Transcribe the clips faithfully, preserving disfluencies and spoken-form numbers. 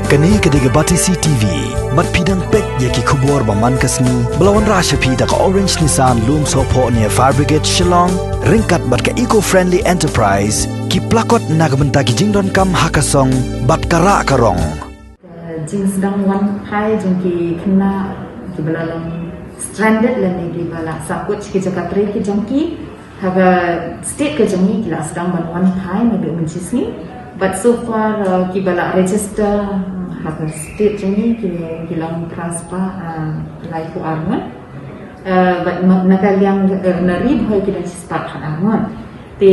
Kane ka dei ka Batesi T V. Bad phi dang peit ïa ki khubor ba man ka sngi ba la wanrah sha phi da ka Orange Nissan Lumsohphoh near Fire Brigade Shillong, ryngkat bad ka Eco Friendly Enterprise, ki plakot na ka bynta ki jingdonkam ha ka song bad ka rah ka rong. Jingsdang wan phai jong ki khynnah kiba la long stranded lane kiba la sahkut ki jaka trei ki jong ki ha ka state ka jong ngi, ki la sdang ban wan phai naduh mynshisngi. But so far, uh, kiba la register, uh, ha ka state jong ngi ki, ki long phra spah, uh, laiphew ar ngut. Uh, but na, na ka liang, uh, na Ri Bhoi ki dang shispah khatar ngut. Te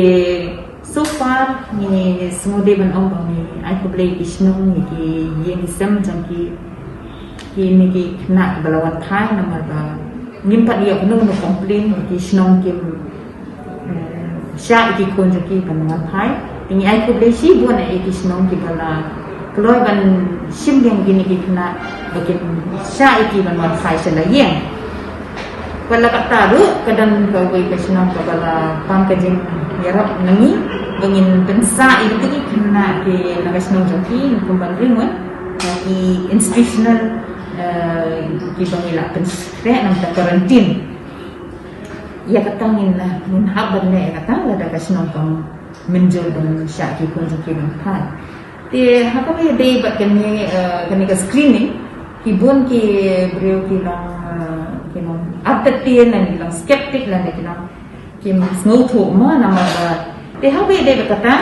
so far ngi sngewdei ban ong ba ngi ai khublei ki shnong, ngi ki ïing ki sem jong ki, kine ki khynnah kiba la wan phai, namar ba ngim pat ïoh kano kano complain ki shnong kim, eh, shah ïa ki khun jong ki ban wan phai. Te ngi ai khublei shibun ïa ki shnong kiba la kloi ban shim biang kine ki khynnah ba kin shah ïa ki ban wan phai sha la ïing. Wat la katta ruh ka don kawei ka shnong kaba la pan ka jingïarap na ngi ba ngin pynsah ïa ki khynnah ki na ka shnong jong ki, kumba ngi ong, ki institutional, eh, kiba ngi la pynsah na ka quarantine. Ïa kata ngin, ngin hap ban leh ïa kata lada ka shnong kam mynjur ban shah ki khun jong ki ban phai. Te ha kaba ïadei bad kane, eh, kane ka screening, ki bun ki briew ki long, eh, ki long artatien lane ki long skeptic lane ki long kim sngewthuh mo namar ba. Te ha kaba ïadei bad kata,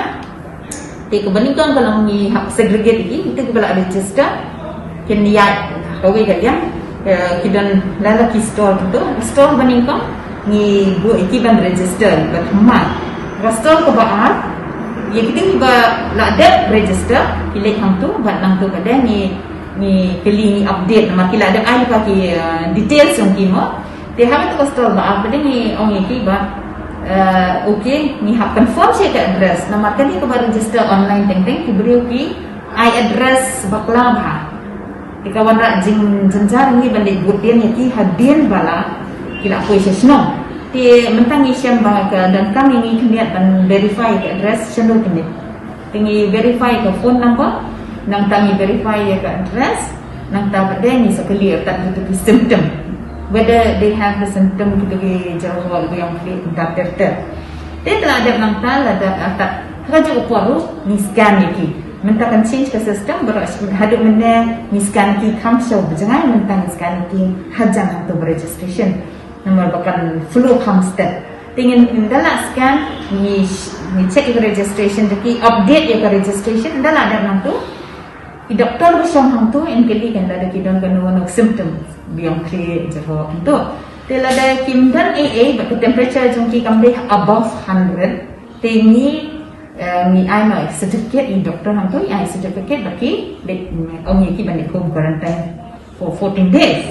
te kaba nyngkong ka long ngi hap segregate ïa ki, kita kiba la register kin ïaid ha kawei ka liang, eh, ki don la la ki stall, kito stall ba nyngkong ngi buh ïa ki ban register, ban thymmai. Ka stall kaba ar, ïa kita kiba la dep register ki leit hangto, bad nangto pat de ngi, ngi kylli, ngi update namar ki la dep ai lypa ki, eh, details jong ki mo. Te ha kato ka stall ba ar pat de ngi ong ïa ki ba, eh, okay, ngi hap confirm sha ka address namar kane kaba register online teng teng ki briew ki ai address bakla bha. Te ka wanrah jingjynjar ngi ban leit bud dien ïa ki hadien ba la ki la poi sha shnong. Te mynta ngi shem ba ka donkam ïa ngi khyndiat ban verify ka address, shano khyndiat. Te ngi verify ka phone number, nangta ngi verify ïa ka address, nangta pat de ngi sa kylli ïa ki, kito ki symptom, whether they have the symptom kito ki jyrhoh, biang khlieh, bynta ter ter. Te lada nangta, lada, lada ha kajuh ka por ruh ngi scan ïa ki. Mynta kan change ka system, baroh haduh mynne ngi scan ki kham shuh ba jngai, mynta ngi scan ïa ki hajan hangto ba registration. Namar ba kan flow kham step. Te ngin, ynda la scan, ngi, ngi check ïa ka registration jong ki, update ïa ka registration, ynda la dep nangto. I doktor ba shong hangto yn kylli kan lada ki don kano kano symptom, biang khlieh, jyrhoh hangto. Te lada kim don ei ei bad ka temperature jong ki kam dei above hundred, te ngi, eh, ngi ai noh certificate, i doktor hangto i ai certificate ba ki dei, ong ïa ki ban dei home quarantine for fourteen days,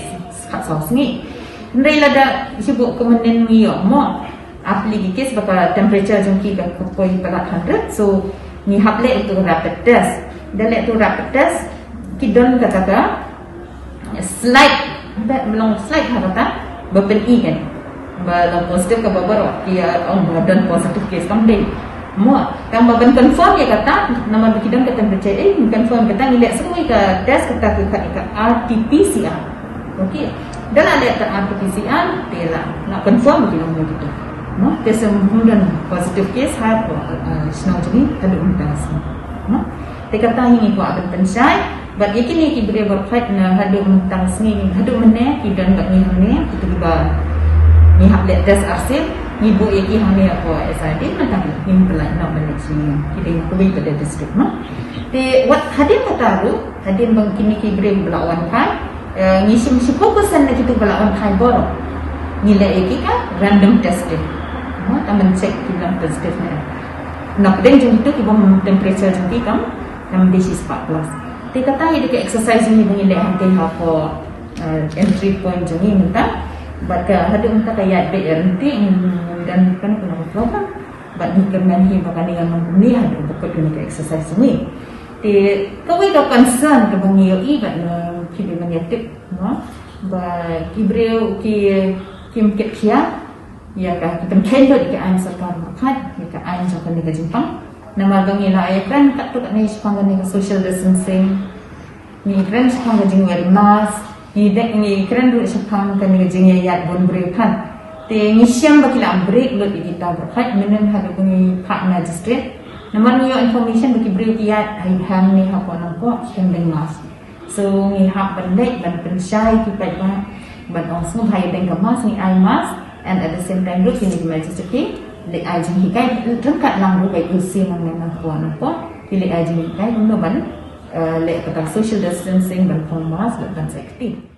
khatsaw sngi. Hynrei lada shibun kumne ngi ïoh mo, ar tylli ki case ba ka temperature jong ki ka poi palat hundred, so ngi hap leh ïa uto u rapid test. Da leh uto u rapid test, ki don kata ka slight, ba long slight ha kata ba pyni kan ba long positive kaba baroh ki ong ba don positive case kam dei. Mo, tang ba ban confirm ïa kata, namar ba ki don ka temperature, eh, confirm kata ngi leh sa kawei ka test, kata ka, ka R T P C R. Okay. Da la leh ka R T P C R, te la, la confirm ba ki long positive. Mo, te sa ym don positive case ha, eh, shnong jong ngi haduh mynta ka sngi. Mo, te kata hi ngi kwah ban pynshai. Bad ïa kine ki briew baroh khat na haduh mynta ka sngi, haduh mynne ki don bad ngi hangne, kito kiba ngi hap leh test arsien, ngi buh ïa ki hangne hapoh S I D, mynta ngim pynlait noh ban leit sha ki dei kawei pat de district, mo. Te wat hadien kata ruh, hadien ba kine ki briew ba la wan phai, eh, ngi shim shiphew percent na kito ba la wan phai baroh ngi leh ïa ki ka random testing. Mo, tang ban check ki long positive ne. Na pdeng jong kito kiba temperature jong ki kam, kam dei shispah plus. Te kata hi dei ka exercise jong ngi ba ngi leh hangtei hapoh, eh, entry point jong ngi mynta. Bad ka haduh mynta ka ïaid beit ryntih, ngim don kano kano ka problem. Bad ngi kyrmen hi ba kane ka long kumne haduh ba kut kane ka exercise jong ngi. Te kawei ka concern kaba ngi ïohi bad ngi khie ban ïatip, mo, ba ki briew ki, kim kit khia ïa ka, ki pynkheiñ lut ïa ka aiñ sorkar markhat, ïa ka aiñ jong kane ka jingpang. Namar ba ngi la ïakren katto katne shaphang kane ka social distancing. Ngi kren shaphang ka jingwear mask, ngi dei ngi kren ruh shaphang kane ka jingïaid bun briew pat. Te ngi shem ba ki la break lut ïa kita baroh, mynhynnin haduh ba ngi phah magistrate. Namar ngi ïoh information ba ki briew ki ïaid hangne hapoh Nongpoh kim deng mask. So ngi hap ban leit ban pynshai ki paidbah ban ong sngewbha ïa deng ka mask, ngi ai mask, and at the same time ruh kine ki magistrate ki leit ai jinghikai ryngkat lang ruh bad U C nangne hapoh Nongpoh, ki leit ai jinghikai kumno ban eh, leh kata social distancing, ban phong mask, ban safety.